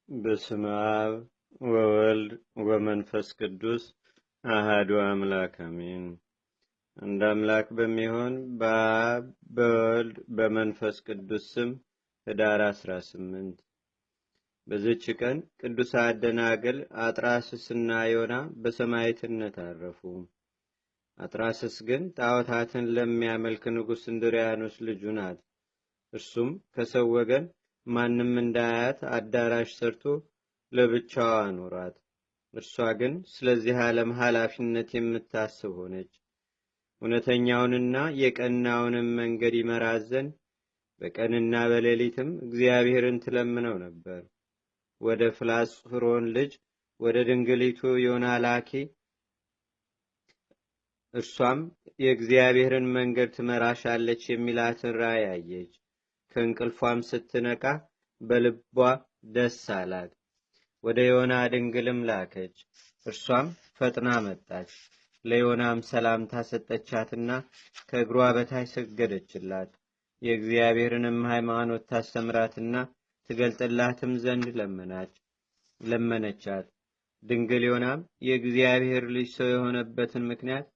በስመ አብ ወወልድ ወመንፈስ ቅዱስ አሐዱ አምላክ አሜን። አንድ አምላክ በሚሆን በአብ በወልድ በመንፈስ ቅዱስ ስም ህዳር 18 በዚህች ቀን ቅዱሳን ደናግል አጥራስስና ዮና በሰማዕትነት አረፉ። አጥራስስ ግን ጣዖታትን ለሚያመልክ ንጉሥ እንድርያኖስ ልጁ ናት። እርሱም ከሰው ወገን ማንም እንዳያያት አዳራሽ ሰርቶ ለብቻዋ አኖራት። እርሷ ግን ስለዚህ ዓለም ኃላፊነት የምታስብ ሆነች። እውነተኛውንና የቀናውንም መንገድ ይመራት ዘንድ በቀንና በሌሊትም እግዚአብሔርን ትለምነው ነበር። ወደ ፍላስፍሮን ልጅ ወደ ድንግሊቱ ዮና ላኪ፣ እርሷም የእግዚአብሔርን መንገድ ትመራሻለች የሚላትን ራእይ አየች። ከእንቅልፏም ስትነቃ በልቧ ደስ አላት። ወደ ዮና ድንግልም ላከች። እርሷም ፈጥና መጣች። ለዮናም ሰላምታ ሰጠቻትና ከእግሯ በታች ሰገደችላት። የእግዚአብሔርንም ሃይማኖት ታስተምራትና ትገልጥላትም ዘንድ ለመነቻት። ድንግል ዮናም የእግዚአብሔር ልጅ ሰው የሆነበትን ምክንያት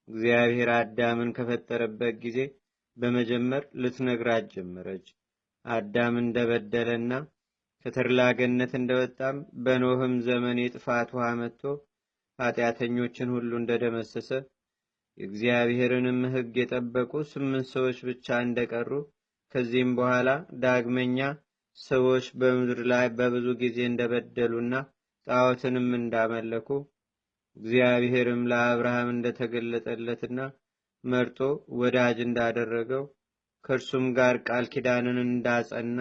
እግዚአብሔር አዳምን ከፈጠረበት ጊዜ በመጀመር ልትነግራት ጀመረች። አዳም እንደበደለና ከተድላ ገነት እንደወጣም በኖህም ዘመን የጥፋት ውሃ መጥቶ ኃጢአተኞችን ሁሉ እንደደመሰሰ የእግዚአብሔርንም ሕግ የጠበቁ 8 ሰዎች ብቻ እንደቀሩ ከዚህም በኋላ ዳግመኛ ሰዎች በምድር ላይ በብዙ ጊዜ እንደበደሉና ጣዖትንም እንዳመለኩ እግዚአብሔርም ለአብርሃም እንደተገለጠለትና መርጦ ወዳጅ እንዳደረገው ከእርሱም ጋር ቃል ኪዳንን እንዳጸና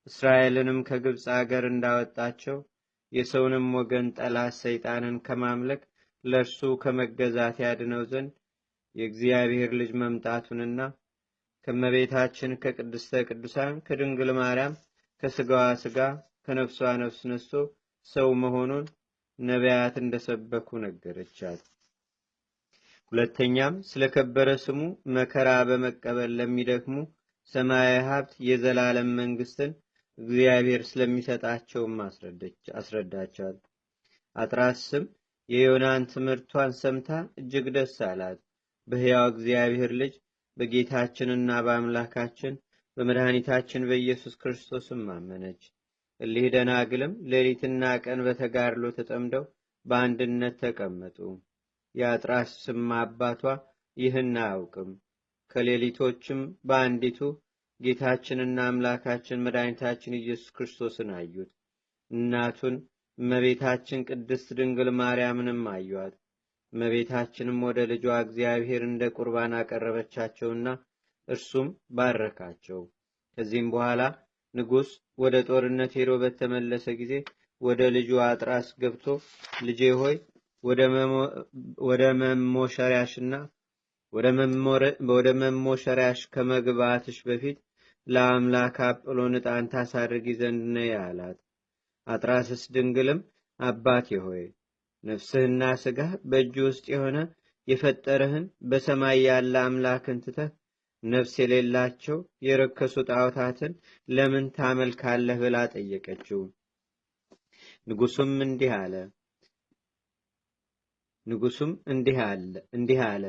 እስራኤልንም ከግብፅ አገር እንዳወጣቸው የሰውንም ወገን ጠላት ሰይጣንን ከማምለክ ለእርሱ ከመገዛት ያድነው ዘንድ የእግዚአብሔር ልጅ መምጣቱንና ከመቤታችን ከቅድስተ ቅዱሳን ከድንግል ማርያም ከስጋዋ ስጋ ከነፍሷ ነፍስ ነስቶ ሰው መሆኑን ነቢያት እንደሰበኩ ነገረቻት። ሁለተኛም ስለከበረ ስሙ መከራ በመቀበል ለሚደክሙ ሰማያዊ ሀብት የዘላለም መንግስትን እግዚአብሔር ስለሚሰጣቸውም አስረዳቻት። አጥራስም የዮናን ትምህርቷን ሰምታ እጅግ ደስ አላት። በሕያው እግዚአብሔር ልጅ በጌታችንና በአምላካችን በመድኃኒታችን በኢየሱስ ክርስቶስም አመነች። እሊህ ደናግልም ሌሊትና ቀን በተጋድሎ ተጠምደው በአንድነት ተቀመጡ። የአጥራስም አባቷ ይህን አያውቅም። ከሌሊቶችም በአንዲቱ ጌታችንና አምላካችን መድኃኒታችን ኢየሱስ ክርስቶስን አዩት። እናቱን እመቤታችን ቅድስት ድንግል ማርያምንም አዩአት። እመቤታችንም ወደ ልጇ እግዚአብሔር እንደ ቁርባን አቀረበቻቸውና እርሱም ባረካቸው። ከዚህም በኋላ ንጉሥ ወደ ጦርነት ሄዶ በተመለሰ ጊዜ ወደ ልጁ አጥራስ ገብቶ ልጄ ሆይ ወደ መሞሸሪያሽና ወደ መሞሸሪያሽ ከመግባትሽ በፊት ለአምላክ አጵሎን ዕጣን ታሳርጊ ዘንድ ነይ አላት። አጥራስስ ድንግልም አባቴ ሆይ ነፍስህና ስጋህ በእጁ ውስጥ የሆነ የፈጠረህን በሰማይ ያለ አምላክን ትተህ ነፍስ የሌላቸው የረከሱ ጣዖታትን ለምን ታመልካለህ ብላ ጠየቀችው። ንጉሱም እንዲህ አለ። ንጉሱም እንዲህ አለ።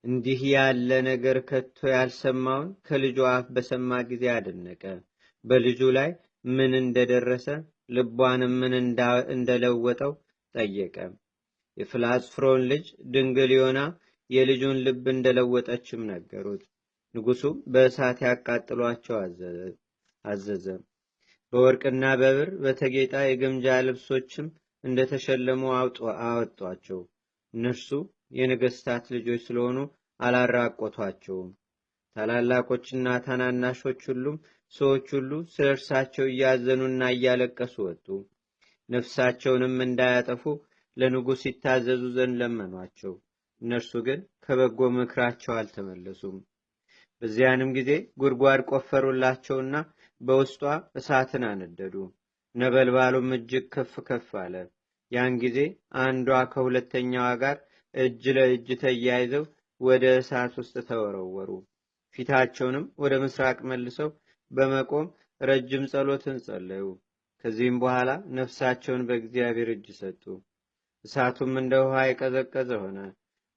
እንዲህ ያለ ነገር ከቶ ያልሰማውን ከልጁ አፍ በሰማ ጊዜ አደነቀ። በልጁ ላይ ምን እንደደረሰ ልቧንም ምን እንደለወጠው ጠየቀ። የፍላስፍሮን ልጅ ድንግል ዮና የልጁን ልብ እንደለወጠችም ነገሩት። ንጉሱ በእሳት ያቃጥሏቸው አዘዘ። በወርቅና በብር በተጌጣ የግምጃ ልብሶችም እንደተሸለሙ አወጧቸው። እነርሱ የነገስታት ልጆች ስለሆኑ አላራቆቷቸውም። ታላላቆችና ታናናሾች ሁሉም ሰዎች ሁሉ ስለ እርሳቸው እያዘኑና እያለቀሱ ወጡ። ነፍሳቸውንም እንዳያጠፉ ለንጉሥ ይታዘዙ ዘንድ ለመኗቸው። እነርሱ ግን ከበጎ ምክራቸው አልተመለሱም። በዚያንም ጊዜ ጉድጓድ ቆፈሩላቸውና በውስጧ እሳትን አነደዱ። ነበልባሉም እጅግ ከፍ ከፍ አለ። ያን ጊዜ አንዷ ከሁለተኛዋ ጋር እጅ ለእጅ ተያይዘው ወደ እሳት ውስጥ ተወረወሩ። ፊታቸውንም ወደ ምስራቅ መልሰው በመቆም ረጅም ጸሎትን ጸለዩ። ከዚህም በኋላ ነፍሳቸውን በእግዚአብሔር እጅ ሰጡ። እሳቱም እንደ ውሃ የቀዘቀዘ ሆነ።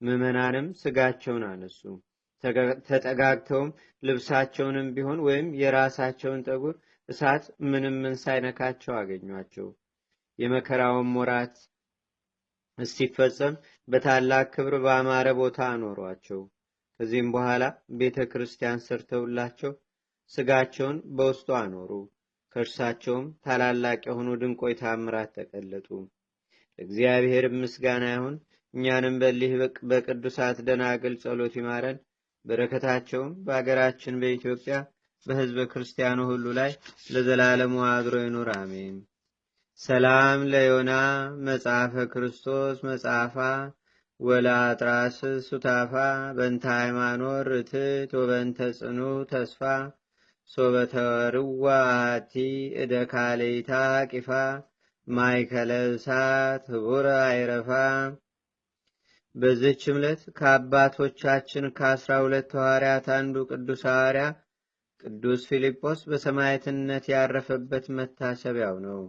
ምዕመናንም ስጋቸውን አነሱ። ተጠጋግተውም ልብሳቸውንም ቢሆን ወይም የራሳቸውን ጠጉር እሳት ምንም ምን ሳይነካቸው አገኟቸው። የመከራውም ወራት እስኪፈጸም በታላቅ ክብር በአማረ ቦታ አኖሯቸው። ከዚህም በኋላ ቤተ ክርስቲያን ሰርተውላቸው ስጋቸውን በውስጡ አኖሩ። ከእርሳቸውም ታላላቅ የሆኑ ድንቆይ ታምራት ተቀለጡ። ለእግዚአብሔር ምስጋና ይሁን። እኛንም በሊህ በቅዱሳት ደናግል ጸሎት ይማረን። በረከታቸውም በአገራችን በኢትዮጵያ በሕዝበ ክርስቲያኑ ሁሉ ላይ ለዘላለሙ አድሮ ይኑር፣ አሜን። ሰላም ለዮና መጽሐፈ ክርስቶስ መጽሐፋ ወለአጥራስ ሱታፋ በእንተ ሃይማኖት ርትት ወበእንተ ጽኑ ተስፋ ሶበተርዋ አቲ እደ ካሌይታ ቂፋ ማእከለ እሳት ህቡረ አይረፋ። በዚህች ዕለት ከአባቶቻችን ከ12 ሐዋርያት አንዱ ቅዱስ ሐዋርያ ቅዱስ ፊልጶስ በሰማዕትነት ያረፈበት መታሰቢያው ነው።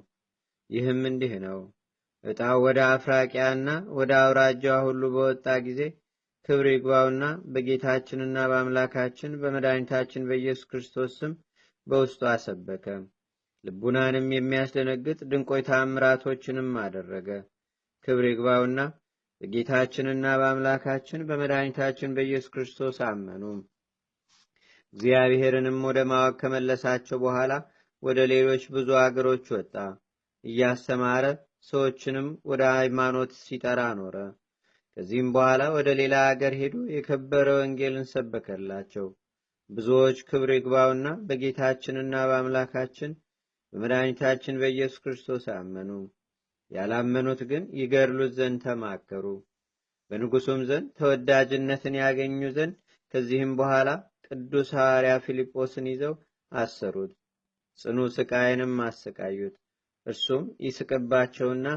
ይህም እንዲህ ነው። ዕጣው ወደ አፍራቂያና ወደ አውራጃዋ ሁሉ በወጣ ጊዜ ክብር ይግባውና በጌታችንና በአምላካችን በመድኃኒታችን በኢየሱስ ክርስቶስ ስም በውስጡ አሰበከ። ልቡናንም የሚያስደነግጥ ድንቆይ ታምራቶችንም አደረገ። ክብር ይግባውና በጌታችንና በአምላካችን በመድኃኒታችን በኢየሱስ ክርስቶስ አመኑ። እግዚአብሔርንም ወደ ማወቅ ከመለሳቸው በኋላ ወደ ሌሎች ብዙ አገሮች ወጣ። እያስተማረ ሰዎችንም ወደ ሃይማኖት ሲጠራ ኖረ። ከዚህም በኋላ ወደ ሌላ አገር ሄዶ የከበረ ወንጌልን ሰበከላቸው። ብዙዎች ክብር ይግባውና በጌታችንና በአምላካችን በመድኃኒታችን በኢየሱስ ክርስቶስ አመኑ። ያላመኑት ግን ይገድሉት ዘንድ ተማከሩ። በንጉሱም ዘንድ ተወዳጅነትን ያገኙ ዘንድ ከዚህም በኋላ ቅዱስ ሐዋርያ ፊልጶስን ይዘው አሰሩት። ጽኑ ስቃይንም አሰቃዩት። እርሱም ይስቅባቸውና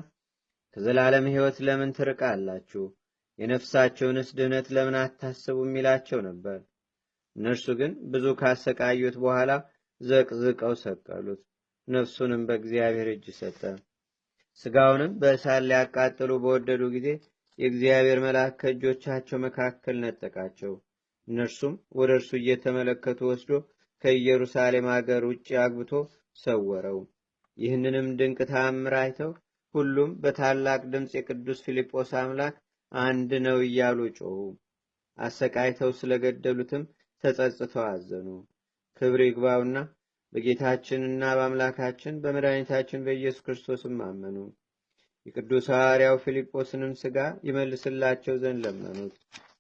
ከዘላለም ሕይወት ለምን ትርቃላችሁ? የነፍሳቸውንስ ድህነት ለምን አታስቡም? ይላቸው ነበር። እነርሱ ግን ብዙ ካሰቃዩት በኋላ ዘቅዝቀው ሰቀሉት። ነፍሱንም በእግዚአብሔር እጅ ሰጠ። ስጋውንም በእሳት ሊያቃጥሉ በወደዱ ጊዜ የእግዚአብሔር መልአክ ከእጆቻቸው መካከል ነጠቃቸው። እነርሱም ወደ እርሱ እየተመለከቱ ወስዶ ከኢየሩሳሌም አገር ውጭ አግብቶ ሰወረው። ይህንንም ድንቅ ተአምር አይተው ሁሉም በታላቅ ድምፅ የቅዱስ ፊልጶስ አምላክ አንድ ነው እያሉ ጮኹ። አሰቃይተው ስለገደሉትም ተጸጽተው አዘኑ። ክብር ይግባውና በጌታችንና በአምላካችን በመድኃኒታችን በኢየሱስ ክርስቶስም አመኑ። የቅዱስ ሐዋርያው ፊልጶስንም ሥጋ ይመልስላቸው ዘንድ ለመኑት።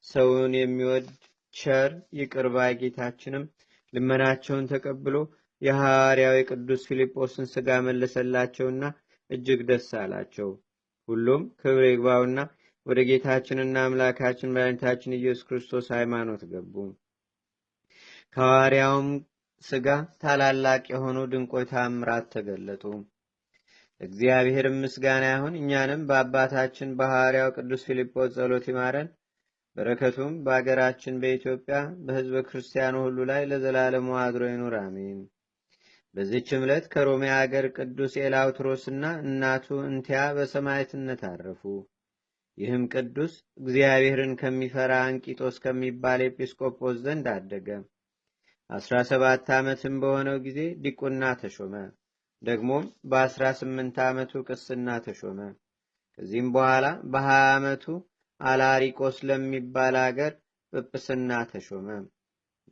ሰውን የሚወድ ቸር ይቅር ባይ ጌታችንም ልመናቸውን ተቀብሎ የሐዋርያው የቅዱስ ፊልጶስን ሥጋ መለሰላቸውና እጅግ ደስ አላቸው። ሁሉም ክብር ይግባውና ወደ ጌታችንና አምላካችን መድኃኒታችን ኢየሱስ ክርስቶስ ሃይማኖት ገቡ። ከሐዋርያውም ሥጋ ታላላቅ የሆኑ ድንቆይ ታምራት ተገለጡ። እግዚአብሔር ምስጋና ይሁን። እኛንም በአባታችን በሐዋርያው ቅዱስ ፊልጶስ ጸሎት ይማረን። በረከቱም በአገራችን በኢትዮጵያ በሕዝበ ክርስቲያኑ ሁሉ ላይ ለዘላለሙ አድሮ ይኑር፣ አሜን። በዚህችም ዕለት ከሮሜ አገር ቅዱስ ኤላውትሮስና እናቱ እንቲያ በሰማዕትነት አረፉ። ይህም ቅዱስ እግዚአብሔርን ከሚፈራ አንቂጦስ ከሚባል ኤጲስቆጶስ ዘንድ አደገ። 17 ዓመትም በሆነው ጊዜ ዲቁና ተሾመ። ደግሞም በ18 ዓመቱ ቅስና ተሾመ። ከዚህም በኋላ በ20 ዓመቱ አላሪቆስ ለሚባል አገር ጵጵስና ተሾመ።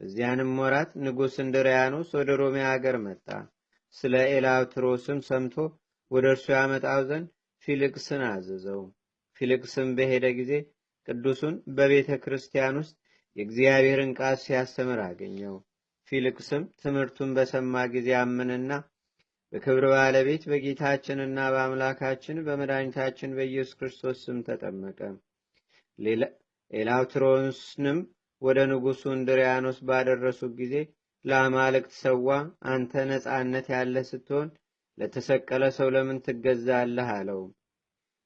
በዚያንም ወራት ንጉሥ እንድርያኖስ ወደ ሮሜ አገር መጣ። ስለ ኤላውትሮስም ሰምቶ ወደ እርሱ ያመጣው ዘንድ ፊልቅስን አዘዘው። ፊልቅስም በሄደ ጊዜ ቅዱሱን በቤተ ክርስቲያን ውስጥ የእግዚአብሔርን ቃል ሲያስተምር አገኘው። ፊልቅስም ትምህርቱን በሰማ ጊዜ አመነና በክብር ባለቤት በጌታችንና በአምላካችን በመድኃኒታችን በኢየሱስ ክርስቶስ ስም ተጠመቀ። ኤላውትሮስንም ወደ ንጉሡ እንድርያኖስ ባደረሱ ጊዜ ለአማልክት ሰዋ፣ አንተ ነጻነት ያለ ስትሆን ለተሰቀለ ሰው ለምን ትገዛለህ? አለው።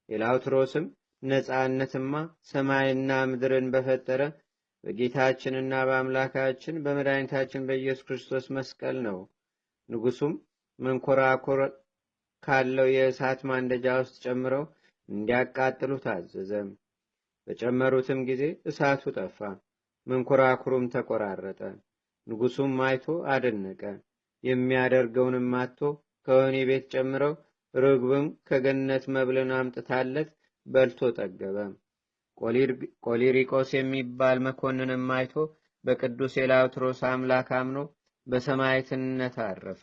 ኤላውትሮስም ነጻነትማ ሰማይና ምድርን በፈጠረ በጌታችንና በአምላካችን በመድኃኒታችን በኢየሱስ ክርስቶስ መስቀል ነው። ንጉሱም ካለው የእሳት ማንደጃ ውስጥ ጨምረው እንዲያቃጥሉ ታዘዘ። በጨመሩትም ጊዜ እሳቱ ጠፋ፣ መንኮራኩሩም ተቆራረጠ። ንጉሱም አይቶ አደነቀ። የሚያደርገውንም አጥቶ ከወህኒ ቤት ጨምረው ርግብም ከገነት መብልን አምጥታለት በልቶ ጠገበ። ቆሊሪቆስ የሚባል መኮንንም አይቶ በቅዱስ ኤላውትሮስ አምላክ አምኖ በሰማዕትነት አረፈ።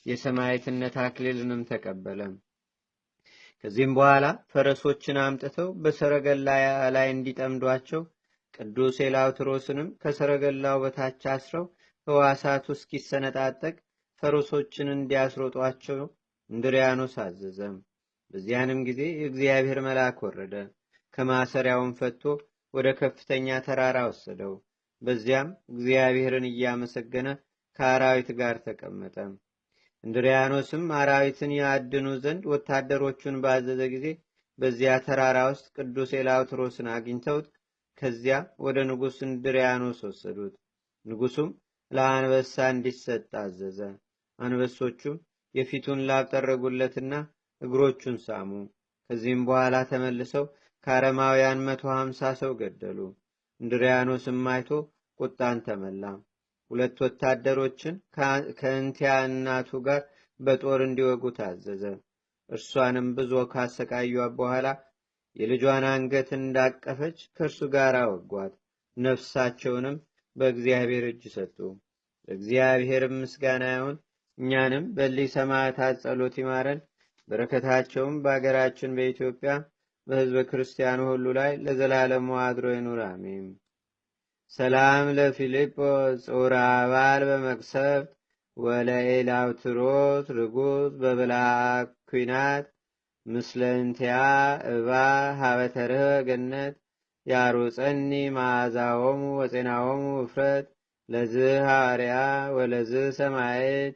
የሰማዕትነት አክሊልንም ተቀበለ። ከዚህም በኋላ ፈረሶችን አምጥተው በሰረገላ ላይ እንዲጠምዷቸው ቅዱስ ኤላውትሮስንም ከሰረገላው በታች አስረው ህዋሳቱ እስኪሰነጣጠቅ ፈረሶችን እንዲያስሮጧቸው እንድሪያኖስ አዘዘ። በዚያንም ጊዜ የእግዚአብሔር መልአክ ወረደ፣ ከማሰሪያውን ፈቶ ወደ ከፍተኛ ተራራ ወሰደው። በዚያም እግዚአብሔርን እያመሰገነ ከአራዊት ጋር ተቀመጠ። እንድሪያኖስም አራዊትን ያድኑ ዘንድ ወታደሮቹን ባዘዘ ጊዜ በዚያ ተራራ ውስጥ ቅዱስ ኤላውትሮስን አግኝተውት ከዚያ ወደ ንጉሥ እንድሪያኖስ ወሰዱት። ንጉሱም ለአንበሳ እንዲሰጥ አዘዘ። አንበሶቹም የፊቱን ላብ ጠረጉለትና እግሮቹን ሳሙ። ከዚህም በኋላ ተመልሰው ከአረማውያን 150 ሰው ገደሉ። እንድሪያኖስም አይቶ ቁጣን ተመላ። ሁለት ወታደሮችን ከእንቲያ እናቱ ጋር በጦር እንዲወጉ ታዘዘ። እርሷንም ብዙ ካሰቃዩት በኋላ የልጇን አንገት እንዳቀፈች ከእርሱ ጋር አወጓት። ነፍሳቸውንም በእግዚአብሔር እጅ ሰጡ። ለእግዚአብሔርም ምስጋና ይሁን። እኛንም በሊ ሰማዕታት ጸሎት ይማረን። በረከታቸውም በአገራችን በኢትዮጵያ በሕዝበ ክርስቲያኑ ሁሉ ላይ ለዘላለሙ አድሮ ይኑር፣ አሜን። ሰላም ለፊልጶስ ጾራ አባል በመቅሰፍት ወለኤላውትሮስ ርጉዝ በብላኩናት ምስለንቲያ እባ ሀበተርህ ገነት ያሩፀኒ መዓዛሆሙ ወፄናሆሙ ውፍረት ለዝ ሐዋርያ ወለዝ ሰማዕት።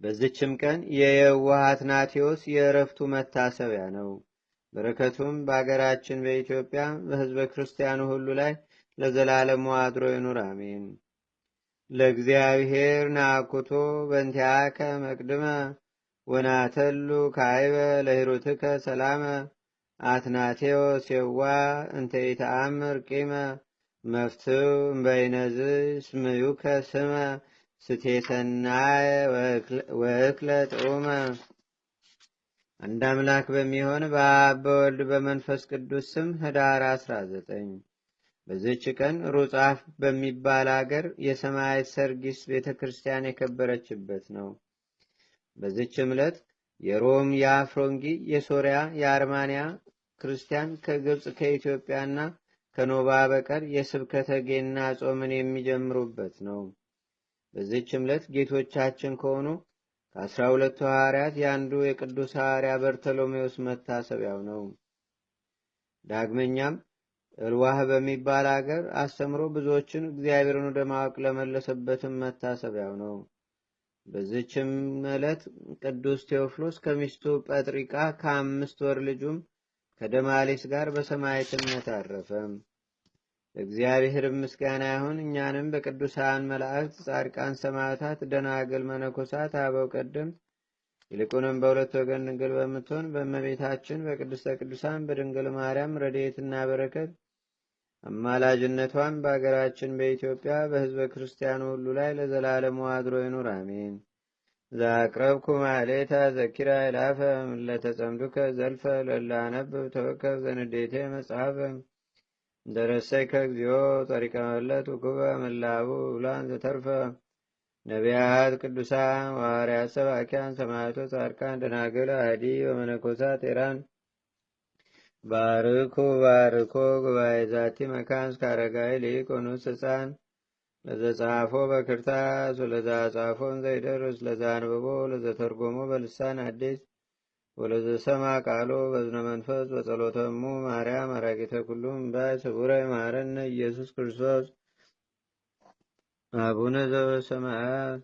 በዚችም ቀን የየዋህ አትናቴዎስ የእረፍቱ መታሰቢያ ነው። በረከቱም በአገራችን በኢትዮጵያ በሕዝበ ክርስቲያኑ ሁሉ ላይ ለዘላለሙ አድሮ ይኑር፣ አሜን። ለእግዚአብሔር ናኩቶ በእንቲአከ መቅድመ ወናተሉ ካይበ ለሂሩትከ ሰላመ አትናቴዎስ የዋ እንተ ኢተአምር ቂመ መፍትው እምበይነዝ ስምዩከ ስመ ስቴሰናየ ወእክለ ጥዑመ። አንድ አምላክ በሚሆን በአብ በወልድ በመንፈስ ቅዱስ ስም ህዳር 19 በዚህች ቀን ሩጻፍ በሚባል አገር የሰማዕት ሰርጊስ ቤተ ክርስቲያን የከበረችበት ነው። በዚህችም ዕለት የሮም፣ የአፍሮንጊ፣ የሶሪያ፣ የአርማንያ ክርስቲያን ከግብፅ ከኢትዮጵያና ከኖባ በቀር የስብከተ ጌና ጾምን የሚጀምሩበት ነው። በዚህችም ዕለት ጌቶቻችን ከሆኑ ከ12ቱ ሐዋርያት የአንዱ የቅዱስ ሐዋርያ በርተሎሜዎስ መታሰቢያው ነው። ዳግመኛም እልዋህ በሚባል አገር አስተምሮ ብዙዎችን እግዚአብሔርን ወደ ማወቅ ለመለሰበትም መታሰቢያው ነው። በዚህችም ዕለት ቅዱስ ቴዎፍሎስ ከሚስቱ ጰጥሪቃ ከ5 ወር ልጁም ከደማሊስ ጋር በሰማዕትነት አረፈ። ለእግዚአብሔር ምስጋና ይሁን። እኛንም በቅዱሳን መላእክት፣ ጻድቃን፣ ሰማዕታት፣ ደናግል፣ መነኮሳት፣ አበው ቀደምት ይልቁንም በሁለት ወገን ድንግል በምትሆን በእመቤታችን በቅድስተ ቅዱሳን በድንግል ማርያም ረድኤትና በረከት አማላጅነቷን በአገራችን በኢትዮጵያ በሕዝበ ክርስቲያኑ ሁሉ ላይ ለዘላለሙ አድሮ ይኑር፣ አሜን። ዛቅረብኩ ማሌታ ዘኪራ ይላፈ ለተጸምዱከ ዘልፈ ለላነብብ ተወከፍ ዘንዴቴ መጽሐፈ ደረሰይከ እግዚኦ ጸሪቀ መለት ውኩበ መላቡ ብላን ዘተርፈ ነቢያት፣ ቅዱሳን፣ ሐዋርያት፣ ሰባኪያን፣ ሰማዕቶ፣ ጻድቃን፣ ደናግል፣ አዲ ወመነኮሳት ኤራን ባርኩ ባርኮ ጉባኤ ዛቲ መካን እስከ አረጋዊ ሊቅ ወንኡስ ህፃን ለዘጻፎ በክርታስ ወለዛ ጻፎን ዘይደርስ ለዛ አንብቦ ለዘተርጎሞ በልሳን አዲስ ወለዘሰማ ቃሎ በዝነ መንፈስ በጸሎተሙ ማርያም አራቂተ ኩሉም ባይ ስቡረ ይማረነ ኢየሱስ ክርስቶስ። አቡነ ዘበሰማያት